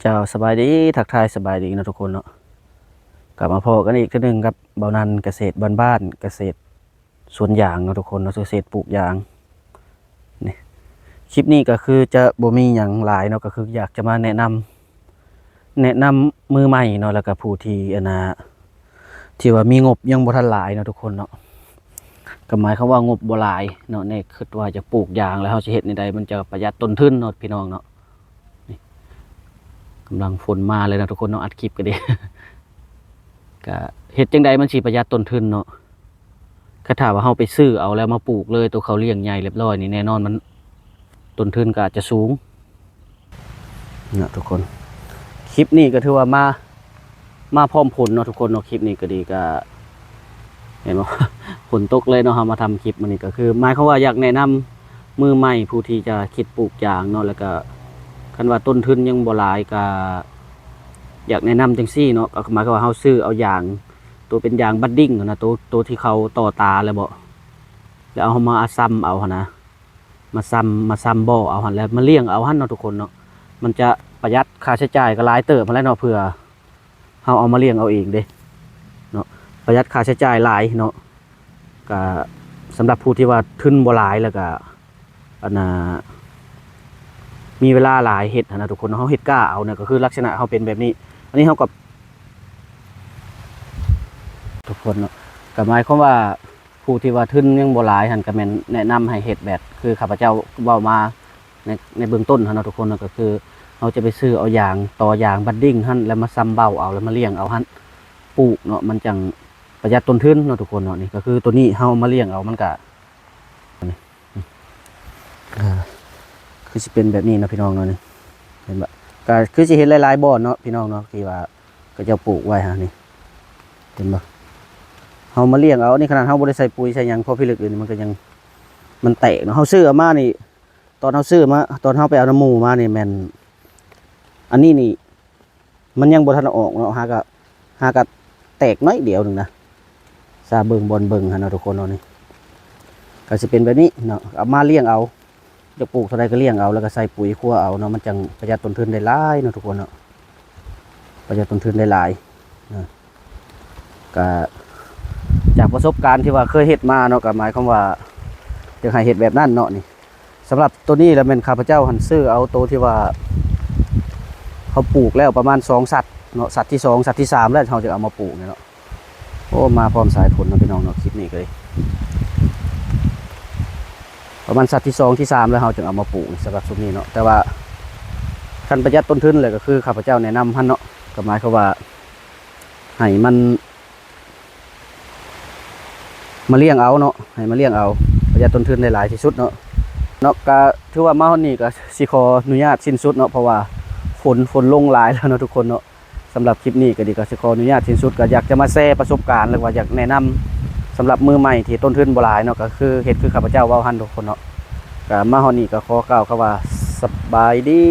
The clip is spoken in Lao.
ເຈົ້າ ສະບາຍດີ ທັກທາຍສະບາຍດີເນາະທຸກຄົນເນາະ ກັບມາພໍ້ກັນອີກເທື່ອໜຶ່ງກັບເບົານັນກະເສດບ້ານໆ ກະເສດສວນຢາງເນາະທຸກຄົນເນາະ ກະເສດປູກຢາງ. ນີ້ ຄລິບນີ້ກໍຄືຈະບໍ່ມີຫຍັງຫຼາຍເນາະ ກໍຄືຢາກຈະມາແນະນຳ ແນະນຳມືໃໝ່ເນາະ ແລ້ວກໍຜູ້ທີ່ ອັນນ່າ ທີ່ວ່າມີງົບຍັງບໍ່ທັນຫຼາຍເນາະທຸກຄົນເນາະ ກໍໝາຍຄວາມວ່າງົບບໍ່ຫຼາຍເນາະ ໃນຄິດວ່າຈະປູກຢາງ ແລ້ວເຮົາຊິເຮັດແນວໃດມັນຈະປະຢັດຕົ້ນທຶນເນາະພີ່ນ້ອງເນາະ. ນີ້ ກຳລັງຝົນມາເລີຍເນາະທຸກຄົນເນາະ ອັດຄລິບກໍດີ ກະເຮັດຈັ່ງໃດມັນຊິປະຢັດຕົ້ນທຶນເນາະ ຄັນຖ້າວ່າເຮົາໄປຊື້ເອົາແລ້ວມາປູກເລີຍ ໂຕເຂົາລ້ຽງໃຫຍ່ລຽບຮ້ອຍນີ້ ແນ່ນອນມັນຕົ້ນທຶນກໍອາດຈະສູງເນາະທຸກຄົນ. ຄລິບນີ້ກໍຖືວ່າມາ ມາພ້ອມຝົນເນາະທຸກຄົນເນາະ ຄລິບນີ້ກໍດີ ກໍເຫັນບໍ່ ຝົນຕົກເລີຍເນາະ. ເຮົາມາທຳຄລິບມື້ນີ້ກໍຄືໝາຍຄວາມວ່າຢາກແນະນຳມືໃໝ່ຜູ້ທີ່ຈະຄິດປູກຢາງເນາະ ແລ້ວກໍຄັນວ່າຕົ້ນທຶນຍັງບໍ່ຫຼາຍ ກໍຢາກແນະນຳຈັ່ງຊີ້ເນາະ ກໍໝາຍຄວາມວ່າເຮົາຊື້ເອົາຢາງ ໂຕເປັນຢາງບັດດິ້ງຫັ້ນນະ ໂຕ ໂຕທີ່ເຂົາຕໍ່ຕາແລ້ວເບາະ ແລ້ວເອົາມາຊຳເອົາຫັ້ນນະ ມາຊຳ ມາຊຳບໍ່ເອົາຫັ້ນ ແລ້ວມາລ້ຽງເອົາຫັ້ນເນາະທຸກຄົນເນາະ. ມັນຈະປະຢັດຄ່າໃຊ້ຈ່າຍກໍຫຼາຍເຕີບຫັ້ນແຫຼະເນາະ ເພື່ອເຮົາເອົາມາລ້ຽງເອົາເອງເດ້ເນາະ ປະຢັດຄ່າໃຊ້ຈ່າຍຫຼາຍເນາະ. ກະສຳລັບຜູ້ທີ່ວ່າທຶນບໍ່ຫຼາຍ ແລ້ວກະ ອັນນ່າ ມີເວລາຫຼາຍເຮັດຫັ້ນນະທຸກຄົນເນາະ ເຮົາເຮັດກ້າເອົານະ ກໍຄືລັກສະນະເຮົາເປັນແບບນີ້. ອັນນີ້ເຮົາກໍ ທຸກຄົນເນາະ ກໍໝາຍຄວາມວ່າ ຜູ້ທີ່ວ່າທຶນຍັງບໍ່ຫຼາຍຫັ້ນ ກໍແມ່ນແນະນຳໃຫ້ເຮັດແບບຄືຂ້າພະເຈົ້າເວົ້າມາໃນ ໃນເບື້ອງຕົ້ນຫັ້ນເນາະທຸກຄົນເນາະ ກໍຄືເຮົາຈະໄປຊື້ເອົາຢາງ ຕໍ່ຢາງບັດດິ້ງຫັ້ນ ແລ້ວມາຊຳເບົ້າເອົາ ແລ້ວມາລ້ຽງເອົາຫັ້ນ ປູກເນາະ ມັນຈັ່ງປະຢັດຕົ້ນທຶນເນາະທຸກຄົນເນາະ. ນີ້ກໍຄືໂຕນີ້ເຮົາມາລ້ຽງເອົາ ມັນກະ ອ່າ ຄືຊິເປັນແບບນີ້ເນາະພີ່ນ້ອງເນາະ ນີ້ ເຫັນບໍ່ ກໍຄືຊິເຫັນຫຼາຍໆບ່ອນເນາະພີ່ນ້ອງເນາະ ທີ່ວ່າເຂົາເຈົ້າປູກໄວ້ຫັ້ນ ນີ້ ເຫັນບໍ່ ເຮົາມາລ້ຽງເອົາ ນີ້ຂະໜາດເຮົາບໍ່ໄດ້ໃສ່ປຸ໋ຍໃສ່ຫຍັງ ພໍພິລຶກຢູ່ນີ້ ມັນກໍຍັງ ມັນແຕກເນາະ. ເຮົາຊື້ເອົາມານີ້ ຕອນເຮົາຊື້ມາ ຕອນເຮົາໄປເອົານຳໝູ່ມານີ້ແມ່ນ ອັນນີ້ນີ້ ມັນຍັງບໍ່ທັນອອກເນາະ ຫາກະ ຫາກະແຕກໜ້ອຍດຽວໜຶ່ງນະ ຊາເບິ່ງບ່ອນເບິ່ງຫັ້ນເນາະທຸກຄົນເນາະ. ນີ້ກໍຊິເປັນແບບນີ້ເນາະ ເອົາມາລ້ຽງເອົາ ຢາກປູກເທົ່າໃດກໍລ້ຽງເອົາ ແລ້ວກໍໃສ່ປຸ໋ຍຄົວເອົາເນາະ ມັນຈັ່ງປະຢັດຕົ້ນທຶນໄດ້ຫຼາຍເນາະທຸກຄົນເນາະ ປະຢັດຕົ້ນທຶນໄດ້ຫຼາຍນະ. ກະຈາກປະສົບການທີ່ວ່າເຄີຍເຮັດມາເນາະ ກະໝາຍຄວາມວ່າຢາກໃຫ້ເຮັດແບບນັ້ນເນາະ. ນີ້ ສຳລັບໂຕນີ້ລະແມ່ນຂ້າພະເຈົ້າຫັ້ນຊື້ເອົາໂຕທີ່ວ່າເຮົາປູກແລ້ວປະມານສອງສັດເນາະ ສັດທີສອງ ສັດທີສາມແລ້ວເຮົາຈະເອົາມາປູກນີ້ເນາະ. ໂອ້ ມາພ້ອມສາຍຝົນເນາະພີ່ນ້ອງເນາະ ຄລິບນີ້ກໍເລີຍ ປະມານສັດທີສອງທີສາມແລ້ວເຮົາຈຶ່ງເອົາມາປູກ ສຳລັບຊຸມນີ້ເນາະ. ແຕ່ວ່າຄັນປະຢັດຕົ້ນທຶນແຫຼະ ກໍຄືຂ້າພະເຈົ້າແນະນຳຫັ້ນເນາະ ກໍໝາຍຄວາມວ່າໃຫ້ມັນ ມາລ້ຽງເອົາເນາະ ໃຫ້ມາລ້ຽງເອົາ ປະຢັດຕົ້ນທຶນໄດ້ຫຼາຍທີ່ສຸດເນາະ ເນາະ. ກະຖືວ່າມາຮອດນີ້ກະຊິຂໍອະນຸຍາດສິ້ນສຸດເນາະ ເພາະວ່າຝົນ ຝົນລົງຫຼາຍແລ້ວເນາະທຸກຄົນເນາະ. ສຳລັບຄລິບນີ້ກໍດີ ກໍຊິຂໍອະນຸຍາດສິ້ນສຸດ ກໍຢາກຈະມາແຊປະສົບການ ຫຼືວ່າຢາກແນະນຳສຳລັບມືໃໝ່ທີ່ຕົ້ນທຶນບໍ່ຫຼາຍເນາະ ກໍຄືເຮັດຄືຂ້າພະເຈົ້າເວົ້າຫັ້ນທຸກຄົນເນາະ. ກະມາຮອດນີ້ກໍຂໍກ່າວຄຳວ່າສະບາຍດີ.